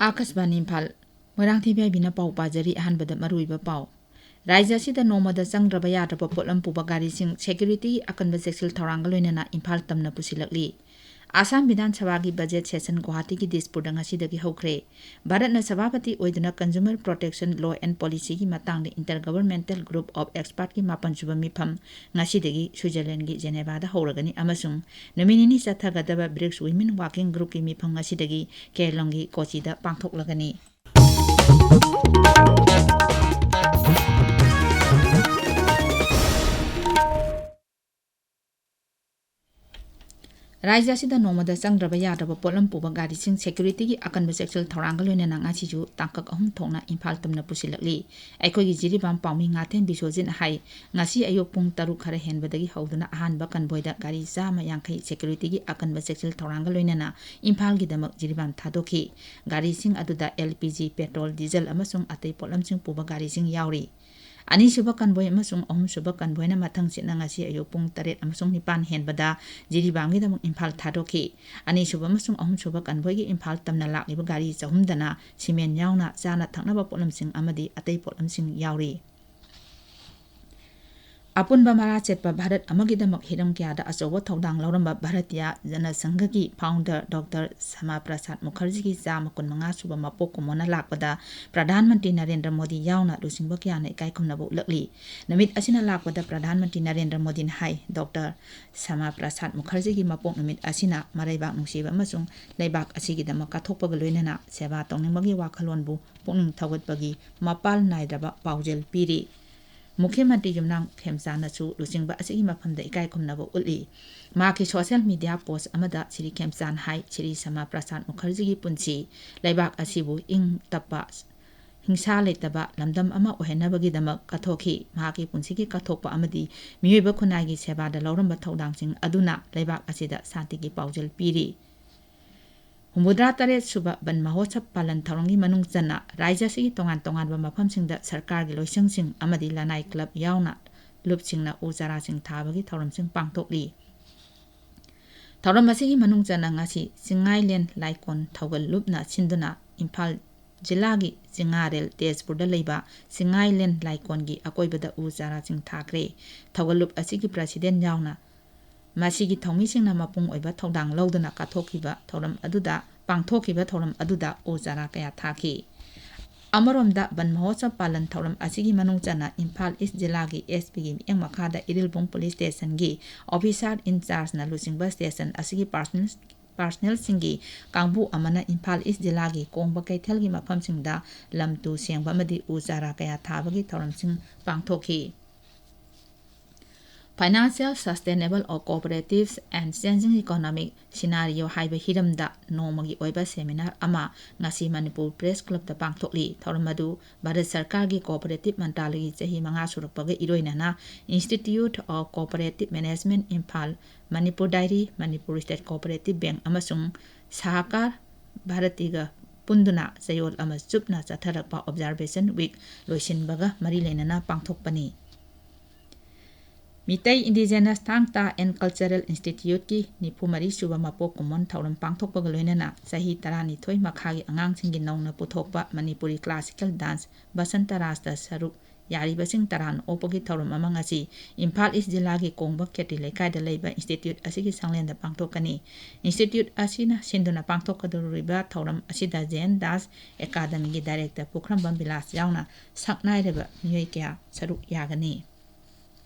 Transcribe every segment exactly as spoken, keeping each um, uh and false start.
ꯑꯥꯀꯥꯁꯕꯥꯅꯤ ꯏꯝꯐꯥꯜ꯫ ꯃꯣꯏꯔꯥꯡꯊꯦꯝ ꯌꯥꯏꯕꯤꯅ ꯄꯥꯎ ꯄꯥꯖꯔꯤ꯫ ꯑꯍꯥꯟꯕꯗ ꯃꯔꯨꯑꯣꯏꯕ ꯄꯥꯎ꯫ ꯔꯥꯖ꯭ꯌ ꯑꯁꯤꯗ ꯅꯣꯡꯃꯗ ꯆꯪꯗ꯭ꯔꯕ ꯌꯥꯗ꯭ꯔꯕ ꯄꯣꯠꯂꯝ ꯄꯨꯕ ꯒꯥꯔꯤꯁꯤꯡ ꯁꯦꯀ꯭ꯌꯨꯔꯤꯇꯤꯒꯤ ꯑꯀꯟꯕ ꯆꯦꯛꯁꯤꯜ ꯊꯧꯔꯥꯡꯒ ꯂꯣꯏꯅꯅ ꯏꯝꯐꯥꯜ ꯇꯝꯅ ꯄꯨꯁꯤꯜꯂꯛꯂꯤ꯫ ꯑꯁꯥꯝ ꯕꯤꯙꯥꯟ ꯁꯚꯥꯒꯤ ꯕꯖꯦꯠ ꯁꯦꯁꯟ ꯒꯨꯋꯥꯍꯥꯇꯤꯒꯤ ꯗꯤꯁꯄꯨꯔꯗ ꯉꯁꯤꯗꯒꯤ ꯍꯧꯈ꯭ꯔꯦ꯫ ꯚꯥꯔꯠꯅ ꯁꯚꯥꯄꯇꯤ ꯑꯣꯏꯗꯨꯅ Consumer Protection Law and Policyꯒꯤ ꯃꯇꯥꯡꯗ Intergovernmental Group of Expertꯀꯤ ꯃꯥꯄꯟ ꯁꯨꯕ ꯃꯤꯐꯝ ꯉꯁꯤꯗꯒꯤ ꯁ꯭ꯋꯤꯖꯔꯂꯦꯟꯒꯤ ꯖꯦꯅꯦꯚꯥꯗ ꯍꯧꯔꯒꯅꯤ ꯑꯃꯁꯨꯡ ꯅꯨꯃꯤꯠ ꯅꯤꯅꯤ ꯆꯠꯊꯒꯗꯕ BRICS Women Working Groupꯀꯤ ꯃꯤꯐꯝ ꯉꯁꯤꯗꯒꯤ ꯀꯦꯔꯂꯣꯡꯒꯤ ꯀꯣꯆꯤꯗ ꯄꯥꯡꯊꯣꯛꯂꯒꯅꯤ꯫ ꯔꯥꯖ꯭ꯌ ꯑꯁꯤꯗ ꯅꯣꯡꯃꯗ ꯆꯪꯗ꯭ꯔꯕ ꯌꯥꯗ꯭ꯔꯕ ꯄꯣꯠꯂꯝ ꯄꯨꯕ ꯒꯥꯔꯤꯁꯤꯡ ꯁꯦꯀ꯭ꯌꯨꯔꯤꯇꯤꯒꯤ ꯑꯀꯟꯕ ꯆꯦꯛꯁꯤꯜ ꯊꯧꯔꯥꯡꯒ ꯂꯣꯏꯅꯅ ꯉꯁꯤꯁꯨ ꯇꯥꯡꯀꯛ ꯑꯍꯨꯝ ꯊꯣꯛꯅ ꯏꯝꯐꯥꯜ ꯇꯝꯅ ꯄꯨꯁꯤꯜꯂꯛꯂꯤ꯫ ꯑꯩꯈꯣꯏꯒꯤ ꯖꯤꯔꯤꯕꯥꯝ ꯄꯥꯎꯃꯤ ꯉꯥꯊꯦꯝ ꯕꯤꯁ꯭ꯋꯖꯤꯠꯅ ꯍꯥꯏ, ꯉꯁꯤ ꯑꯌꯨꯛ ꯄꯨꯡ ꯇꯔꯨꯛ ꯈꯔ ꯍꯦꯟꯕꯗꯒꯤ ꯍꯧꯗꯨꯅ ꯑꯍꯥꯟꯕ ꯀꯟꯚꯣꯏꯗ ꯒꯥꯔꯤ ꯆꯥꯝꯃ ꯌꯥꯡꯈꯩ ꯁꯦꯀ꯭ꯌꯨꯔꯤꯇꯤꯒꯤ ꯑꯀꯟꯕ ꯆꯦꯛꯁꯤꯜ ꯊꯧꯔꯥꯡꯒ ꯂꯣꯏꯅꯅ ꯏꯝꯐꯥꯜꯒꯤꯗꯃꯛ ꯖꯤꯔꯤꯕꯥꯝ ꯊꯥꯗꯣꯛꯈꯤ꯫ ꯒꯥꯔꯤꯁꯤꯡ ꯑꯗꯨꯗ LPG, ꯄꯦꯇ꯭ꯔꯣꯜ, ꯗꯤꯖꯜ ꯑꯃꯁꯨꯡ ꯑꯇꯩ ꯄꯣꯠꯂꯝꯁꯤꯡ ꯄꯨꯕ ꯒꯥꯔꯤꯁꯤꯡ ꯌꯥꯎꯔꯤ꯫ ꯑꯅꯤꯁꯨꯕ ꯀꯟꯚꯣꯏ ꯑꯃꯁꯨꯡ ꯑꯍꯨꯝꯁꯨꯕ ꯀꯟꯚꯣꯏꯅ ꯃꯊꯪ ꯁꯤꯠꯅ ꯉꯁꯤ ꯑꯌꯨꯛ ꯄꯨꯡ ꯇꯔꯦꯠ ꯑꯃꯁꯨꯡ ꯅꯤꯄꯥꯟ ꯍꯦꯟꯕꯗ ꯖꯤꯔꯤꯕꯥꯝꯒꯤꯗꯃꯛ ꯏꯝꯐꯥꯜ ꯊꯥꯗꯣꯛꯈꯤ꯫ ꯑꯅꯤꯁꯨꯕ ꯑꯃꯁꯨꯡ ꯑꯍꯨꯝꯁꯨꯕ ꯀꯟꯚꯣꯏꯒꯤ ꯏꯝꯐꯥꯜ ꯇꯝꯅ ꯂꯥꯛꯂꯤꯕ ꯒꯥꯔꯤ ꯆꯍꯨꯝꯗꯅ ꯁꯤꯃꯦꯟ ꯌꯥꯎꯅ ꯆꯥꯅ ꯊꯛꯅꯕ ꯄꯣꯠꯂꯝꯁꯤꯡ ꯑꯃꯗꯤ ꯑꯇꯩ ꯄꯣꯠꯂꯝꯁꯤꯡ ꯌꯥꯎꯔꯤ꯫ ꯑꯄꯨꯟꯕ ꯃꯔꯥ ꯆꯦꯠꯄ ꯚꯥꯔꯠ ꯑꯃꯒꯤꯗꯃꯛ ꯍꯤꯔꯝ ꯀꯌꯥꯗ ꯑꯆꯧꯕ ꯊꯧꯗꯥꯡ ꯂꯧꯔꯝꯕ ꯚꯥꯔꯇꯤꯌꯥ ꯖꯅ ꯁꯪꯘꯒꯤ founder Doctor ꯁ꯭ꯌꯥꯃꯥ ꯄ꯭ꯔꯁꯥꯗ ꯃꯨꯈꯔꯖꯤꯒꯤ ꯆꯥꯝꯃ ꯀꯨꯟꯃꯉꯥ ꯁꯨꯕ ꯃꯄꯣꯛ ꯀꯨꯝꯑꯣꯟꯅ ꯂꯥꯛꯄꯗ ꯄ꯭ꯔꯙꯥꯟ ꯃꯟꯇ꯭ꯔꯤ ꯅꯔꯦꯟꯗ꯭ꯔ ꯃꯣꯗꯤ ꯌꯥꯎꯅ ꯂꯨꯆꯤꯡꯕ ꯀꯌꯥꯅ ꯏꯀꯥꯏ ꯈꯨꯝꯅꯕ ꯎꯠꯂꯛꯂꯤ꯫ ꯅꯨꯃꯤꯠ ꯑꯁꯤꯅ ꯂꯥꯛꯄꯗ ꯄ꯭ꯔꯙꯥꯟ ꯃꯟꯇ꯭ꯔꯤ ꯅꯔꯦꯟꯗ꯭ꯔ ꯃꯣꯗꯤꯅ ꯍꯥꯏ, ꯗꯣꯛꯇꯔ ꯁ꯭ꯌꯥꯃꯥ ꯄ꯭ꯔꯁꯥꯗ ꯃꯨꯈꯔꯖꯤꯒꯤ ꯃꯄꯣꯛ ꯅꯨꯃꯤꯠ ꯑꯁꯤꯅ ꯃꯔꯩꯕꯥꯛ ꯅꯨꯡꯁꯤꯕ ꯑꯃꯁꯨꯡ ꯂꯩꯕꯥꯛ ꯑꯁꯤꯒꯤꯗꯃꯛ ꯀꯠꯊꯣꯛꯄꯒ ꯂꯣꯏꯅꯅ ꯁꯦꯕꯥ ꯇꯧꯅꯤꯡꯕꯒꯤ ꯋꯥꯈꯜꯂꯣꯟꯕꯨ ꯄꯨꯛꯅꯤꯡ ꯊꯧꯒꯠꯄꯒꯤ ꯃꯄꯥꯜ ꯅꯥꯏꯗ꯭ꯔꯕ ꯄꯥꯎꯖꯦꯜ ꯄꯤꯔꯤ꯫ ꯃꯨꯈ꯭ꯌ ꯃꯟꯇ꯭ꯔꯤ ꯌꯨꯝꯅꯥꯝ ꯈꯦꯝꯆꯥꯟꯅꯁꯨ ꯂꯨꯆꯤꯡꯕ ꯑꯁꯤꯒꯤ ꯃꯐꯝꯗ ꯏꯀꯥꯏ ꯈꯨꯝꯅꯕ ꯎꯠꯂꯤ꯫ ꯃꯍꯥꯛꯀꯤ social media post ꯑꯃꯗ ꯁ꯭ꯔꯤ ꯈꯦꯝꯆꯥꯟ ꯍꯥꯏ, ꯁ꯭ꯔꯤ ꯁ꯭ꯌꯥꯃꯥ ꯄ꯭ꯔꯁꯥꯗ ꯃꯨꯈꯔꯖꯤꯒꯤ ꯄꯨꯟꯁꯤ ꯂꯩꯕꯥꯛ ꯑꯁꯤꯕꯨ ꯏꯪ ꯇꯞꯄ, ꯍꯤꯡꯁꯥ ꯂꯩꯇꯕ ꯂꯝꯗꯝ ꯑꯃ ꯑꯣꯏꯍꯟꯅꯕꯒꯤꯗꯃꯛ ꯀꯠꯊꯣꯛꯈꯤ꯫ ꯃꯍꯥꯛꯀꯤ ꯄꯨꯟꯁꯤꯒꯤ ꯀꯠꯊꯣꯛꯄ ꯑꯃꯗꯤ ꯃꯤꯑꯣꯏꯕ ꯈꯨꯟꯅꯥꯏꯒꯤ ꯁꯦꯕꯥꯗ ꯂꯧꯔꯝꯕ ꯊꯧꯗꯥꯡꯁꯤꯡ ꯑꯗꯨꯅ ꯂꯩꯕꯥꯛ ꯑꯁꯤꯗ ꯁꯥꯟꯇꯤꯒꯤ ꯄꯥꯎꯖꯦꯜ ꯄꯤꯔꯤ꯫ ꯍꯨꯝꯐꯨꯇꯔꯥ ꯇꯔꯦꯠ ꯁꯨꯕ ꯕꯟ ꯃꯍꯣꯠꯁꯕ ꯄꯥꯂꯟ ꯊꯧꯔꯝꯒꯤ ꯃꯅꯨꯡ ꯆꯟꯅ ꯔꯥꯖ꯭ꯌ ꯑꯁꯤꯒꯤ ꯇꯣꯉꯥꯟ ꯇꯣꯉꯥꯟꯕ ꯃꯐꯝꯁꯤꯡꯗ ꯁꯔꯀꯥꯔꯒꯤ ꯂꯣꯏꯁꯪꯁꯤꯡ ꯑꯃꯗꯤ ꯂꯅꯥꯏ ꯀ꯭ꯂꯕ ꯌꯥꯎꯅ ꯂꯨꯞꯁꯤꯡꯅ ꯎ ꯆꯥꯔꯥꯁꯤꯡ ꯊꯥꯕꯒꯤ ꯊꯧꯔꯝꯁꯤꯡ ꯄꯥꯡꯊꯣꯛꯂꯤ꯫ ꯊꯧꯔꯝ ꯑꯁꯤꯒꯤ ꯃꯅꯨꯡ ꯆꯟꯅ ꯉꯁꯤ ꯆꯤꯡꯉꯥꯏꯂꯦꯟ ꯂꯥꯏꯀꯣꯟ ꯊꯧꯒꯜ ꯂꯨꯞꯅ ꯁꯤꯟꯗꯨꯅ ꯏꯝꯐꯥꯜ ꯖꯤꯂꯥꯒꯤ ꯆꯤꯡꯉꯥꯔꯦꯜ ꯇꯦꯖꯄꯨꯔꯗ ꯂꯩꯕ ꯆꯤꯡꯉꯥꯏꯂꯦꯟ ꯂꯥꯏꯀꯣꯟꯒꯤ ꯑꯀꯣꯏꯕꯗ ꯎ ꯆꯥꯔꯥꯁꯤꯡ ꯊꯥꯈ꯭ꯔꯦ꯫ ꯊꯧꯒꯜꯂꯨꯞ ꯑꯁꯤꯒꯤ president ꯌꯥꯎꯅ ꯃꯁꯤꯒꯤ ꯊꯧꯃꯤꯁꯤꯡꯅ ꯃꯄꯨꯡ ꯑꯣꯏꯕ ꯊꯧꯗꯥꯡ ꯂꯧꯗꯨꯅ ꯀꯠꯊꯣꯛꯈꯤꯕ ꯊꯧꯔꯝ ꯑꯗꯨꯗ, ꯄꯥꯡꯊꯣꯛꯈꯤꯕ ꯊꯧꯔꯝ ꯑꯗꯨꯗ ꯎ ꯆꯥꯔꯥ ꯀꯌꯥ ꯊꯥꯈꯤ꯫ ꯑꯃꯔꯣꯝꯗ, ꯕꯟ ꯃꯍꯣꯠꯁꯕ ꯄꯥꯂꯟ ꯊꯧꯔꯝ ꯑꯁꯤꯒꯤ ꯃꯅꯨꯡ ꯆꯟꯅ ꯏꯝꯐꯥꯜ ꯏꯁ ꯖꯤꯂꯥꯒꯤ SP ꯒꯤ ꯃꯤꯠꯌꯦꯡ ꯃꯈꯥꯗ ꯏꯔꯤꯜꯕꯨꯡ police station ꯒꯤ officer in charge ꯅ ꯂꯨꯆꯤꯡꯕ station ꯑꯁꯤꯒꯤ personnel, personnel ꯁꯤꯡꯒꯤ ꯀꯥꯡꯕꯨ ꯑꯃꯅ ꯏꯝꯐꯥꯜ ꯏꯁ ꯖꯤꯂꯥꯒꯤ ꯀꯣꯡꯕ ꯀꯩꯊꯦꯜꯒꯤ ꯃꯐꯝꯁꯤꯡꯗ ꯂꯝ ꯇꯨ ꯁꯦꯡꯕ ꯑꯃꯗꯤ ꯎ ꯆꯥꯔꯥ ꯀꯌꯥ ꯊꯥꯕꯒꯤ ꯊꯧꯔꯝꯁꯤꯡ ꯄꯥꯡꯊꯣꯛꯈꯤ꯫ Financial Sustainable of Cooperatives and Changing Economic Scenario ꯍꯥꯏꯕ ꯍꯤꯔꯝꯗ ꯅꯣꯡꯃꯒꯤ ꯑꯣꯏꯕ seminar ꯑꯃ ꯉꯁꯤ ꯃꯅꯤꯄꯨꯔ Press Club ꯇ ꯄꯥꯡꯊꯣꯛꯂꯤ꯫ ꯊꯧꯔꯝ ꯑꯗꯨ ꯚꯥꯔꯠ ꯁꯔꯀꯥꯔꯒꯤ Cooperative ꯃꯟꯇ꯭ꯔꯥꯂꯌꯒꯤ ꯆꯍꯤ ꯃꯉꯥ ꯁꯨꯔꯛꯄꯒ ꯏꯔꯣꯏꯅꯅ Institute of Cooperative Management, Imphal, Manipur Dairy, Manipur State Cooperative Bank ꯑꯃꯁꯨꯡ ꯁꯍꯀꯥꯔ ꯚꯥꯔꯇꯤꯒ ꯄꯨꯟꯗꯨꯅ ꯆꯌꯣꯜ ꯑꯃ ꯆꯨꯞꯅ ꯆꯠꯊꯔꯛꯄ Observation Week ꯂꯣꯏꯁꯤꯟꯕꯒ ꯃꯔꯤ ꯂꯩꯅꯅ ꯄꯥꯡꯊꯣꯛꯄꯅꯤ꯫ ꯃꯤꯇꯩ Indigenous ꯊꯥꯡ ꯇꯥ and Cultural Institute ꯀꯤ ꯅꯤꯐꯨ ꯃꯔꯤ ꯁꯨꯕ ꯃꯄꯣꯛ ꯀꯨꯝꯑꯣꯟ ꯊꯧꯔꯝ ꯄꯥꯡꯊꯣꯛꯄꯒ ꯂꯣꯏꯅꯅ ꯆꯍꯤ ꯇꯔꯥꯅꯤꯊꯣꯏ ꯃꯈꯥꯒꯤ ꯑꯉꯥꯡꯁꯤꯡꯒꯤ ꯅꯧꯅ ꯄꯨꯊꯣꯛꯄ ꯃꯅꯤꯄꯨꯔꯤ classical dance ꯕꯁꯟꯇ ꯔꯥꯁꯇ ꯁꯔꯨꯛ ꯌꯥꯔꯤꯕꯁꯤꯡ ꯇꯔꯥꯅ ꯑꯣꯛꯄꯒꯤ ꯊꯧꯔꯝ ꯑꯃ ꯉꯁꯤ ꯏꯝꯐꯥꯜ ꯏꯁ ꯖꯤꯂꯥꯒꯤ ꯀꯣꯡꯕ ꯈꯦꯇ꯭ꯔꯤ ꯂꯩꯀꯥꯏꯗ ꯂꯩꯕ Institute ꯑꯁꯤꯒꯤ ꯁꯪꯂꯦꯟꯗ ꯄꯥꯡꯊꯣꯛꯀꯅꯤ꯫ Institute ꯑꯁꯤꯅ ꯁꯤꯟꯗꯨꯅ ꯄꯥꯡꯊꯣꯛꯀꯗꯧꯔꯤꯕ ꯊꯧꯔꯝ ꯑꯁꯤꯗ ꯖꯦꯟ ꯗꯥꯁ ꯑꯦꯀꯥꯗꯃꯤꯒꯤ director ꯄꯨꯈ꯭ꯔꯝꯕꯝ ꯕꯤꯂꯥꯁ ꯌꯥꯎꯅ ꯁꯛꯅꯥꯏꯔꯕ ꯃꯤꯑꯣꯏ ꯀꯌꯥ ꯁꯔꯨꯛ ꯌꯥꯒꯅꯤ꯫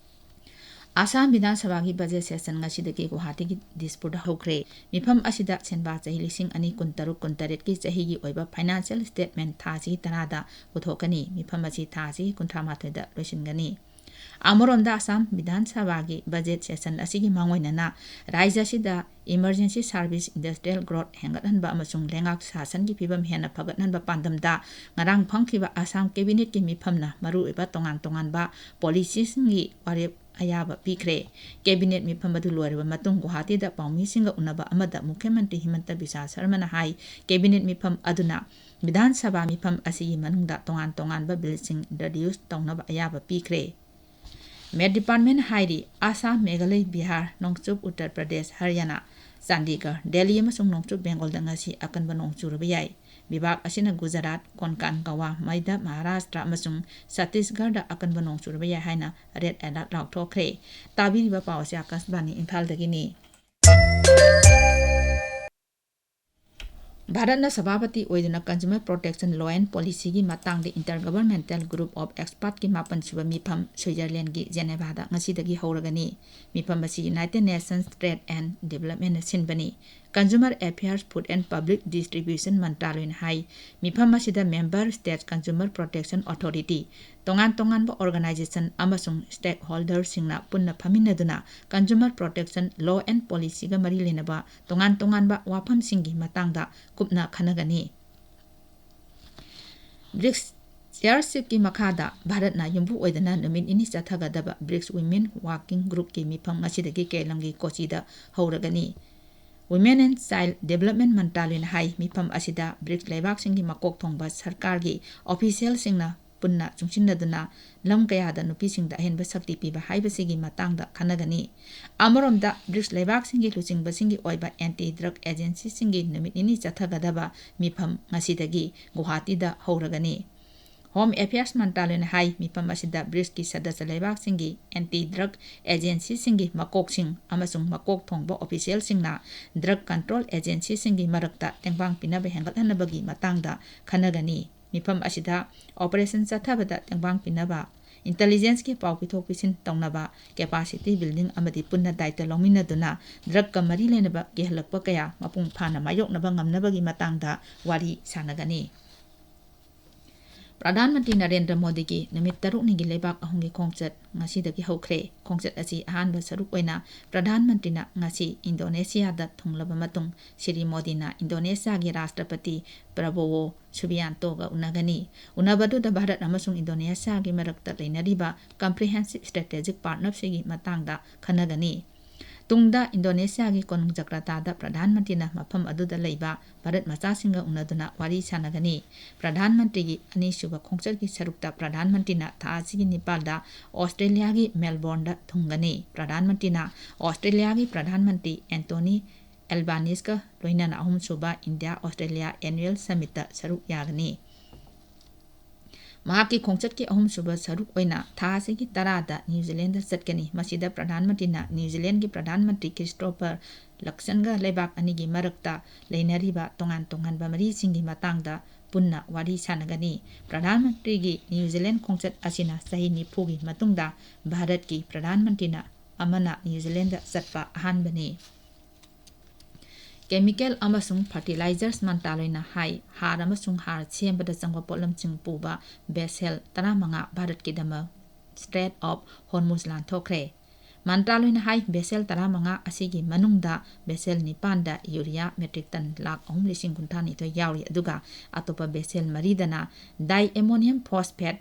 ꯑꯁꯥꯝ ꯕꯤꯙꯥꯟ ꯁꯚꯥꯒꯤ budget session ꯉꯁꯤꯗꯒꯤ ꯒꯨꯋꯥꯍꯥꯇꯤꯒꯤ ꯗꯤꯁꯄꯨꯔꯗ ꯍꯧꯈ꯭ꯔꯦ꯫ ꯃꯤꯐꯝ ꯑꯁꯤꯗ ꯁꯦꯟꯕꯥ ꯆꯍꯤ ꯂꯤꯁꯤꯡ ꯑꯅꯤ ꯀꯨꯟꯇꯔꯨꯛ ꯀꯨꯟꯇꯔꯦꯠꯀꯤ ꯆꯍꯤꯒꯤ ꯑꯣꯏꯕ financial statement ꯊꯥꯁꯤꯒꯤ ꯇꯔꯥꯗ ꯄꯨꯊꯣꯛꯀꯅꯤ꯫ ꯃꯤꯐꯝ ꯑꯁꯤ ꯊꯥꯁꯤꯒꯤ ꯀꯨꯟꯊ꯭ꯔꯥ ꯃꯥꯊꯣꯏꯗ ꯂꯣꯏꯁꯤꯟꯒꯅꯤ꯫ ꯑꯃꯔꯣꯝꯗ ꯑꯁꯥꯝ ꯕꯤꯙꯥꯟ ꯁꯚꯥꯒꯤ budget session ꯑꯁꯤꯒꯤ ꯃꯥꯡꯑꯣꯏꯅꯅ ꯔꯥꯖ꯭ꯌ ꯑꯁꯤꯗ emergency service, industrial growth ꯍꯦꯟꯒꯠꯍꯟꯕ ꯑꯃꯁꯨꯡ ꯂꯩꯉꯥꯛ ꯁꯥꯁꯟꯒꯤ ꯐꯤꯕꯝ ꯍꯦꯟꯅ ꯐꯒꯠꯍꯟꯕ ꯄꯥꯟꯗꯝꯗ ꯉꯔꯥꯡ ꯐꯝꯈꯤꯕ ꯑꯁꯥꯝ cabinet ꯀꯤ ꯃꯤꯐꯝꯅ ꯃꯔꯨꯑꯣꯏꯕ ꯇꯣꯉꯥꯟ ꯇꯣꯉꯥꯟꯕ policy ꯁꯤꯡꯒꯤ ꯋꯥꯔꯦꯞ ꯑꯌꯥꯕ ꯄꯤꯈ꯭ꯔꯦ꯫ Cabinet ꯃꯤꯐꯝ ꯑꯗꯨ ꯂꯣꯏꯔꯕ ꯃꯇꯨꯡ ꯒꯨꯋꯥꯍꯥꯇꯤꯗ ꯄꯥꯎꯃꯤꯁꯤꯡꯒ ꯎꯅꯕ ꯑꯃꯗ ꯃꯨꯈ꯭ꯌ ꯃꯟꯇ꯭ꯔꯤ ꯍꯤꯃꯟꯇ ꯕꯤꯁ꯭ꯋ ꯁꯔꯃꯅ ꯍꯥꯏ, cabinet ꯃꯤꯐꯝ ꯑꯗꯨꯅ ꯕꯤꯙꯥꯟ ꯁꯚꯥ ꯃꯤꯐꯝ ꯑꯁꯤꯒꯤ ꯃꯅꯨꯡꯗ ꯇꯣꯉꯥꯟ ꯇꯣꯉꯥꯟꯕ bill ꯁꯤꯡ introduce ꯇꯧꯅꯕ ꯑꯌꯥꯕ ꯄꯤꯈ꯭ꯔꯦ꯫ Met Department ꯍꯥꯏꯔꯤ, ꯑꯁꯥꯝ, ꯃꯦꯘꯥꯂꯌ, ꯕꯤꯍꯥꯔ, ꯅꯣꯡꯆꯨꯞ ꯎꯠꯇꯔ ꯄ꯭ꯔꯗꯦꯁ, ꯍꯔꯤꯌꯥꯅꯥ, ꯆꯥꯟꯗꯤꯒꯔ, ꯗꯦꯜꯂꯤ ꯑꯃꯁꯨꯡ ꯅꯣꯡꯆꯨꯞ ꯕꯦꯡꯒꯣꯜꯗ ꯉꯁꯤ ꯑꯀꯟꯕ ꯅꯣꯡ ꯆꯨꯔꯕ ꯌꯥꯏ꯫ ꯕꯤꯚꯥꯒ ꯑꯁꯤꯅ ꯒꯨꯖꯔꯥꯠ, ꯀꯣꯟꯀꯥꯟ, ꯒꯋꯥ, ꯃꯩꯙ꯭ꯌ ꯃꯍꯥꯔꯥꯁꯇ꯭ꯔ ꯑꯃꯁꯨꯡ ꯆꯇꯤꯁꯒꯔꯗ ꯑꯀꯟꯕ ꯅꯣꯡ ꯆꯨꯔꯕ ꯌꯥꯏ ꯍꯥꯏꯅ ꯔꯦꯗ ꯑꯦꯂꯔꯠ ꯂꯥꯎꯊꯣꯛꯈ꯭ꯔꯦ꯫ ꯇꯥꯕꯤꯔꯤꯕ ꯄꯥꯎ ꯑꯁꯤ ꯑꯀꯥꯁꯕꯥꯅꯤ ꯏꯝꯐꯥꯜꯗꯒꯤꯅꯤ꯫ ꯚꯥꯔꯠꯅ ꯁꯚꯥꯄꯇꯤ ꯑꯣꯏꯗꯨꯅ Consumer Protection Law and Policyꯒꯤ ꯃꯇꯥꯡꯗ Intergovernmental Group of Expertꯀꯤ ꯃꯥꯄꯟ ꯁꯨꯕ ꯃꯤꯐꯝ ꯁ꯭ꯋꯤꯖꯔꯂꯦꯟꯒꯤ ꯖꯦꯅꯦꯚꯥꯗ ꯉꯁꯤꯗꯒꯤ ꯍꯧꯔꯒꯅꯤ꯫ ꯃꯤꯐꯝ ꯑꯁꯤ United Nations Trade and Developmentꯅ ꯁꯤꯟꯕꯅꯤ꯫ Consumer Affairs, Food and Public Distribution ꯃꯟꯇ꯭ꯔꯥꯂꯣꯏꯅ ꯍꯥꯏ, ꯃꯤꯐꯝ ꯑꯁꯤꯗ member state consumer protection authority, ꯇꯣꯉꯥꯟ ꯇꯣꯉꯥꯟꯕ organization ꯑꯃꯁꯨꯡ stakeholderꯁꯤꯡꯅ ꯄꯨꯟꯅ ꯐꯝꯃꯤꯟꯅꯗꯨꯅ Consumer Protection Law and Policyꯒ ꯃꯔꯤ ꯂꯩꯅꯕ ꯇꯣꯉꯥꯟ ꯇꯣꯉꯥꯟꯕ ꯋꯥꯐꯝꯁꯤꯡꯒꯤ ꯃꯇꯥꯡꯗ ꯀꯨꯞꯅ ꯈꯟꯅꯒꯅꯤ꯫ ꯕ꯭ꯔꯤꯛꯁ ꯆꯤꯌꯔꯁꯤꯞꯀꯤ ꯃꯈꯥꯗ ꯚꯥꯔꯠꯅ ꯌꯨꯝꯕꯨ ꯑꯣꯏꯗꯨꯅ ꯅꯨꯃꯤꯠ ꯅꯤꯅꯤ ꯆꯠꯊꯒꯗꯕ ꯕ꯭ꯔꯤꯛꯁ Women Working Groupꯀꯤ ꯃꯤꯐꯝ ꯉꯁꯤꯗꯒꯤ ꯀꯦꯔꯂꯝꯒꯤ ꯀꯣꯆꯤꯗ ꯍꯧꯔꯒꯅꯤ꯫ Women and Child Development ꯃꯟꯇ꯭ꯔꯥꯂꯣꯏꯅ ꯍꯥꯏ, ꯃꯤꯐꯝ ꯑꯁꯤꯗ ꯕ꯭ꯔꯤꯛꯁ ꯂꯩꯕꯥꯛꯁꯤꯡꯒꯤ ꯃꯀꯣꯛ ꯊꯣꯡꯕ ꯁꯔꯀꯥꯔꯒꯤ officialꯁꯤꯡꯅ ꯄꯨꯟꯅ ꯆꯨꯡꯁꯤꯟꯅꯗꯨꯅ ꯂꯝ ꯀꯌꯥꯗ ꯅꯨꯄꯤꯁꯤꯡꯗ ꯑꯍꯦꯟꯕ ꯁꯛꯇꯤ ꯄꯤꯕ ꯍꯥꯏꯕꯁꯤꯒꯤ ꯃꯇꯥꯡꯗ ꯈꯟꯅꯒꯅꯤ꯫ ꯑꯃꯔꯣꯝꯗ, ꯕ꯭ꯔꯤꯛꯁ ꯂꯩꯕꯥꯛꯁꯤꯡꯒꯤ ꯂꯨꯆꯤꯡꯕꯁꯤꯡꯒꯤ ꯑꯣꯏꯕ anti drug agencyꯁꯤꯡꯒꯤ ꯅꯨꯃꯤꯠ ꯅꯤꯅꯤ ꯆꯠꯊꯒꯗꯕ ꯃꯤꯐꯝ ꯉꯁꯤꯗꯒꯤ ꯒꯨꯋꯥꯍꯥꯇꯤꯗ ꯍꯧꯔꯒꯅꯤ꯫ Home Affairs ꯃꯟꯇ꯭ꯔꯥꯂꯣꯏꯅ ꯍꯥꯏ, ꯃꯤꯐꯝ ꯑꯁꯤꯗ ꯕ꯭ꯔꯤꯛꯁꯀꯤ ꯁꯗꯁ꯭ꯌ ꯂꯩꯕꯥꯛꯁꯤꯡꯒꯤ anti drug agencyꯁꯤꯡꯒꯤ ꯃꯀꯣꯛꯁꯤꯡ ꯑꯃꯁꯨꯡ ꯃꯀꯣꯛ ꯊꯣꯡꯕ officialꯁꯤꯡꯅ drug control agencyꯁꯤꯡꯒꯤ ꯃꯔꯛꯇ ꯇꯦꯡꯕꯥꯡ ꯄꯤꯅꯕ ꯍꯦꯟꯒꯠꯍꯟꯅꯕꯒꯤ ꯃꯇꯥꯡꯗ ꯈꯟꯅꯒꯅꯤ꯫ ꯃꯤꯐꯝ ꯑꯁꯤꯗ operation ꯆꯠꯊꯕꯗ ꯇꯦꯡꯕꯥꯡ ꯄꯤꯅꯕ, intelligenceꯀꯤ ꯄꯥꯎ ꯄꯤꯊꯣꯛ ꯄꯤꯁꯤꯟ ꯇꯧꯅꯕ, capacity building ꯑꯃꯗꯤ ꯄꯨꯟꯅ ꯗꯥꯏꯇ ꯂꯧꯃꯤꯟꯅꯗꯨꯅ drugꯀ ꯃꯔꯤ ꯂꯩꯅꯕ ꯀꯤꯍꯜꯂꯛꯄ ꯀꯌꯥ ꯃꯄꯨꯡ ꯐꯥꯅ ꯃꯥꯌꯣꯛꯅꯕ ꯉꯝꯅꯕꯒꯤ ꯃꯇꯥꯡꯗ ꯋꯥꯔꯤ ꯁꯥꯟꯅꯒꯅꯤ꯫ ꯄ꯭ꯔꯙꯥꯟ ꯃꯟꯇ꯭ꯔꯤ ꯅꯔꯦꯟꯗ꯭ꯔ ꯃꯣꯗꯤꯒꯤ ꯅꯨꯃꯤꯠ ꯇꯔꯨꯛꯅꯤꯒꯤ ꯂꯩꯕꯥꯛ ꯑꯍꯨꯝꯒꯤ ꯈꯣꯡꯆꯠ ꯉꯁꯤꯗꯒꯤ ꯍꯧꯈ꯭ꯔꯦ꯫ ꯈꯣꯡꯆꯠ ꯑꯁꯤ ꯑꯍꯥꯟꯕ ꯁꯔꯨꯛ ꯑꯣꯏꯅ ꯄ꯭ꯔꯙꯥꯟ ꯃꯟꯇ꯭ꯔꯤꯅ ꯉꯁꯤ ꯏꯟꯗꯣꯅꯦꯁꯤꯌꯥꯗ ꯊꯨꯡꯂꯕ ꯃꯇꯨꯡ ꯁ꯭ꯔꯤ ꯃꯣꯗꯤꯅ ꯏꯟꯗꯣꯅꯦꯁꯤꯌꯥꯒꯤ ꯔꯥꯁꯇ꯭ꯔꯄꯇꯤ ꯄ꯭ꯔꯕꯣꯋꯣ ꯁꯨꯕꯤꯌꯥꯟꯇꯣꯒ ꯎꯅꯒꯅꯤ꯫ ꯎꯅꯕꯗꯨꯗ ꯚꯥꯔꯠ ꯑꯃꯁꯨꯡ ꯏꯟꯗꯣꯅꯦꯁꯤꯌꯥꯒꯤ ꯃꯔꯛꯇ ꯂꯩꯅꯔꯤꯕ comprehensive strategic partnershipꯀꯤ ꯃꯇꯥꯡꯗ ꯈꯟꯅꯒꯅꯤ꯫ ꯇꯨꯡꯗ ꯏꯟꯗꯣꯅꯦꯁꯤꯌꯥꯒꯤ ꯀꯣꯅꯨꯡ ꯖꯀ꯭ꯔꯇꯥꯗ ꯄ꯭ꯔꯙꯥꯟ ꯃꯟꯇ꯭ꯔꯤꯅ ꯃꯐꯝ ꯑꯗꯨꯗ ꯂꯩꯕ ꯚꯥꯔꯠ ꯃꯆꯥꯁꯤꯡꯒ ꯎꯅꯗꯨꯅ ꯋꯥꯔꯤ ꯁꯥꯟꯅꯒꯅꯤ꯫ ꯄ꯭ꯔꯙꯥꯟ ꯃꯟꯇ꯭ꯔꯤꯒꯤ ꯑꯅꯤꯁꯨꯕ ꯈꯣꯡꯆꯠꯀꯤ ꯁꯔꯨꯛꯇ ꯄ꯭ꯔꯙꯥꯟ ꯃꯟꯇ꯭ꯔꯤꯅ ꯊꯥ ꯑꯁꯤꯒꯤ ꯅꯤꯄꯥꯜꯗ ꯑꯣꯁꯇ꯭ꯔꯦꯂꯤꯌꯥꯒꯤ ꯃꯦꯜꯕꯣꯔꯟꯗ ꯊꯨꯡꯒꯅꯤ꯫ ꯄ꯭ꯔꯙꯥꯟ ꯃꯟꯇ꯭ꯔꯤꯅ ꯑꯣꯁꯇ꯭ꯔꯦꯂꯤꯌꯥꯒꯤ ꯄ꯭ꯔꯙꯥꯟ ꯃꯟꯇ꯭ꯔꯤ ꯑꯦꯟꯇꯣꯅꯤ ꯑꯦꯜꯕꯥꯅꯤꯁꯀ ꯂꯣꯏꯅꯅ ꯑꯍꯨꯝꯁꯨꯕ ꯏꯟꯗꯤꯌꯥ ꯑꯣꯁꯇ꯭ꯔꯦꯂꯤꯌꯥ ꯑꯦꯅꯨꯋꯦꯜ ꯁꯃꯤꯠꯇ ꯁꯔꯨꯛ ꯌꯥꯒꯅꯤ꯫ ꯃꯍꯥꯛꯀꯤ ꯈꯣꯡꯆꯠꯀꯤ ꯑꯍꯨꯝꯁꯨꯕ ꯁꯔꯨꯛ ꯑꯣꯏꯅ ꯊꯥ ꯑꯁꯤꯒꯤ ꯇꯔꯥꯗ ꯅ꯭ꯌꯨ ꯖꯤꯂꯦꯟꯗ ꯆꯠꯀꯅꯤ꯫ ꯃꯁꯤꯗ ꯄ꯭ꯔꯙꯥꯟ ꯃꯟꯇ꯭ꯔꯤꯅ ꯅ꯭ꯌꯨ ꯖꯤꯂꯦꯟꯒꯤ ꯄ꯭ꯔꯙꯥꯟ ꯃꯟꯇ꯭ꯔꯤ ꯈ꯭ꯔꯤꯁꯇꯣꯐꯔ ꯂꯛꯁꯟꯒ ꯂꯩꯕꯥꯛ ꯑꯅꯤꯒꯤ ꯃꯔꯛꯇ ꯂꯩꯅꯔꯤꯕ ꯇꯣꯉꯥꯟ ꯇꯣꯉꯥꯟꯕ ꯃꯔꯤꯁꯤꯡꯒꯤ ꯃꯇꯥꯡꯗ ꯄꯨꯟꯅ ꯋꯥꯔꯤ ꯁꯥꯟꯅꯒꯅꯤ꯫ ꯄ꯭ꯔꯙꯥꯟ ꯃꯟꯇ꯭ꯔꯤꯒꯤ ꯅ꯭ꯌꯨ ꯖꯤꯂꯦꯟ ꯈꯣꯡꯆꯠ ꯑꯁꯤꯅ ꯆꯍꯤ ꯅꯤꯐꯨꯒꯤ ꯃꯇꯨꯡꯗ ꯚꯥꯔꯠꯀꯤ ꯄ꯭ꯔꯙꯥꯟ ꯃꯟꯇ꯭ꯔꯤꯅ ꯑꯃꯅ ꯅ꯭ꯌꯨ ꯖꯤꯂꯦꯟꯗ ꯆꯠꯄ ꯑꯍꯥꯟꯕꯅꯤ꯫ ꯀꯦꯃꯤꯀꯦꯜ ꯑꯃꯁꯨꯡ ꯐꯔꯇꯤꯂꯥꯏꯖꯔꯁ ꯃꯟꯇ꯭ꯔꯥꯂꯣꯏꯅ ꯍꯥꯏ, ꯍꯥꯔ ꯑꯃꯁꯨꯡ ꯍꯥꯔ ꯁꯦꯝꯕꯗ ꯆꯪꯕ ꯄꯣꯠꯂꯝꯁꯤꯡ ꯄꯨꯕ ꯚꯦꯁꯦꯜ ꯇꯔꯥꯃꯉꯥ ꯚꯥꯔꯠꯀꯤꯗꯃꯛ ꯁ꯭ꯇ꯭ꯔꯦꯠ ꯑꯣꯐ ꯍꯣꯔꯃꯨꯖ ꯂꯥꯟꯊꯣꯛꯈ꯭ꯔꯦ꯫ ꯃꯟꯇ꯭ꯔꯥꯂꯣꯏꯅ ꯍꯥꯏ, ꯚꯦꯁꯦꯜ ꯇꯔꯥꯃꯉꯥ ꯑꯁꯤꯒꯤ ꯃꯅꯨꯡꯗ ꯚꯦꯁꯦꯜ ꯅꯤꯄꯥꯟꯗ ꯌꯨꯔꯤꯌꯥ ꯃꯦꯇ꯭ꯔꯤꯛ ꯇꯟ ꯂꯥꯈ ꯑꯍꯨꯝ ꯂꯤꯁꯤꯡ ꯀꯨꯟꯊ꯭ꯔꯥ ꯅꯤꯊꯣꯏ ꯌꯥꯎꯔꯤ, ꯑꯗꯨꯒ ꯑꯇꯣꯞꯄ ꯚꯦꯁꯦꯜ ꯃꯔꯤꯗꯅ ꯗꯥꯏ ꯑꯦꯃꯣꯅꯤꯌꯝ ꯐꯣꯁꯐꯦꯠ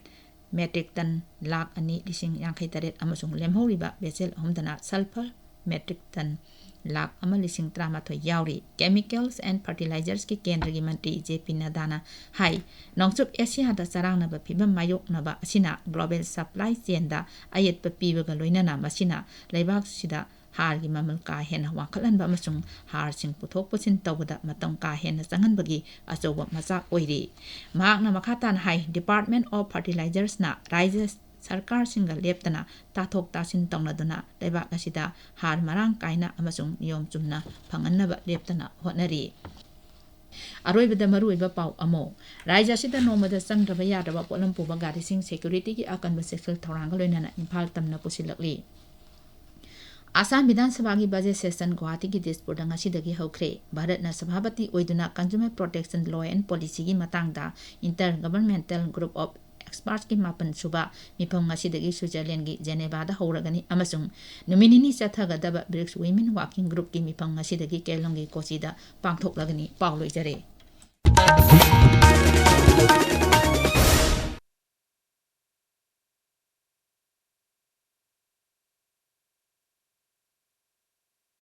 ꯃꯦꯇ꯭ꯔꯤꯛ ꯇꯟ ꯂꯥꯈ ꯑꯅꯤ ꯂꯤꯁꯤꯡ ꯌꯥꯡꯈꯩ ꯇꯔꯦꯠ ꯑꯃꯁꯨꯡ ꯂꯦꯝꯍꯧꯔꯤꯕ vessel ꯑꯍꯨꯝꯗꯅ sulphur metric ton lakh ꯑꯃ ꯂꯤꯁꯤꯡ ꯇꯔꯥꯃꯥꯊꯣꯏ ꯌꯥꯎꯔꯤ꯫ Chemicals and Fertilizers ꯀꯤ ꯀꯦꯟꯗ꯭ꯔꯒꯤ ꯃꯟꯇ꯭ꯔꯤ ꯖꯦ ꯄꯤ ꯅꯗꯥꯅ ꯍꯥꯏ, ꯅꯣꯡꯆꯨꯞ ꯑꯦꯁꯤꯌꯥꯗ ꯆꯔꯥꯡꯅꯕ ꯐꯤꯚꯝ ꯃꯥꯌꯣꯛꯅꯕ ꯑꯁꯤꯅ global supply chain ꯗ ꯑꯌꯦꯠꯄ ꯄꯤꯕꯒ ꯂꯣꯏꯅꯅ ꯃꯁꯤꯅ ꯂꯩꯕꯥꯛꯁꯤꯗ ꯍꯥꯔꯒꯤ ꯃꯃꯜ ꯀꯥ ꯍꯦꯟꯅ ꯋꯥꯡꯈꯠꯍꯟꯕ ꯑꯃꯁꯨꯡ ꯍꯥꯔꯁꯤꯡ ꯄꯨꯊꯣꯛ ꯄꯨꯁꯤꯟ ꯇꯧꯕꯗ ꯃꯇꯝ ꯀꯥ ꯍꯦꯟꯅ ꯆꯪꯍꯟꯕꯒꯤ ꯑꯆꯧꯕ ꯃꯆꯥꯛ ꯑꯣꯏꯔꯤ꯫ ꯃꯍꯥꯛꯅ ꯃꯈꯥ ꯇꯥꯅ ꯍꯥꯏ, Department of Fertilizers ꯅ ꯔꯥꯖ꯭ꯌ ꯁꯔꯀꯥꯔꯁꯤꯡꯒ ꯂꯦꯞꯇꯅ ꯇꯥꯊꯣꯛ ꯇꯥꯁꯤꯟ ꯇꯧꯅꯗꯨꯅ ꯂꯩꯕꯥꯛ ꯑꯁꯤꯗ ꯍꯥꯔ ꯃꯔꯥꯡ ꯀꯥꯏꯅ ꯑꯃꯁꯨꯡ ꯅꯤꯌꯣꯝ ꯆꯨꯝꯅ ꯐꯪꯍꯟꯅꯕ ꯂꯦꯞꯇꯅ ꯍꯣꯠꯅꯔꯤ꯫ ꯑꯔꯣꯏꯕꯗ ꯃꯔꯨꯑꯣꯏꯕ ꯄꯥꯎ ꯑꯃ, ꯔꯥꯖ꯭ꯌ ꯑꯁꯤꯗ ꯅꯣꯡꯃꯗ ꯆꯪꯗ꯭ꯔꯕ ꯌꯥꯗ꯭ꯔꯕ ꯄꯣꯠꯂꯝ ꯄꯨꯕ ꯒꯥꯔꯤꯁꯤꯡ security ꯒꯤ ꯑꯀꯟꯕ ꯆꯦꯛꯁꯤꯜ ꯊꯧꯔꯥꯡꯒ ꯂꯣꯏꯅꯅ ꯏꯝꯐꯥꯜ ꯇꯝꯅ ꯄꯨꯁꯤꯜꯂꯛꯂꯤ꯫ ꯑꯁꯥꯝ ꯕꯤꯙꯥꯟ ꯁꯚꯥꯒꯤ budget session ꯒꯨꯋꯥꯍꯥꯇꯤꯒꯤ ꯗꯤꯁꯄꯨꯔꯗ ꯉꯁꯤꯗꯒꯤ ꯍꯧꯈ꯭ꯔꯦ꯫ ꯚꯥꯔꯠꯅ ꯁꯚꯥꯄꯇꯤ ꯑꯣꯏꯗꯨꯅ consumer protection law and policy ꯒꯤ ꯃꯇꯥꯡꯗ Inter Governmental Group of Experts ꯀꯤ ꯃꯥꯄꯟ ꯁꯨꯕ ꯃꯤꯐꯝ ꯉꯁꯤꯗꯒꯤ ꯁ꯭ꯋꯤꯖꯔꯂꯦꯟꯒꯤ ꯖꯦꯅꯦꯚꯥꯗ ꯍꯧꯔꯒꯅꯤ ꯑꯃꯁꯨꯡ ꯅꯨꯃꯤꯠ ꯅꯤꯅꯤ ꯆꯠꯊꯒꯗꯕ BRICS Women Working Group ꯀꯤ ꯃꯤꯐꯝ ꯉꯁꯤꯗꯒꯤ ꯀꯦꯔꯂꯝꯒꯤ ꯀꯣꯆꯤꯗ ꯄꯥꯡꯊꯣꯛꯂꯒꯅꯤ꯫ ꯄꯥꯎ ꯂꯣꯏꯖꯔꯦ꯫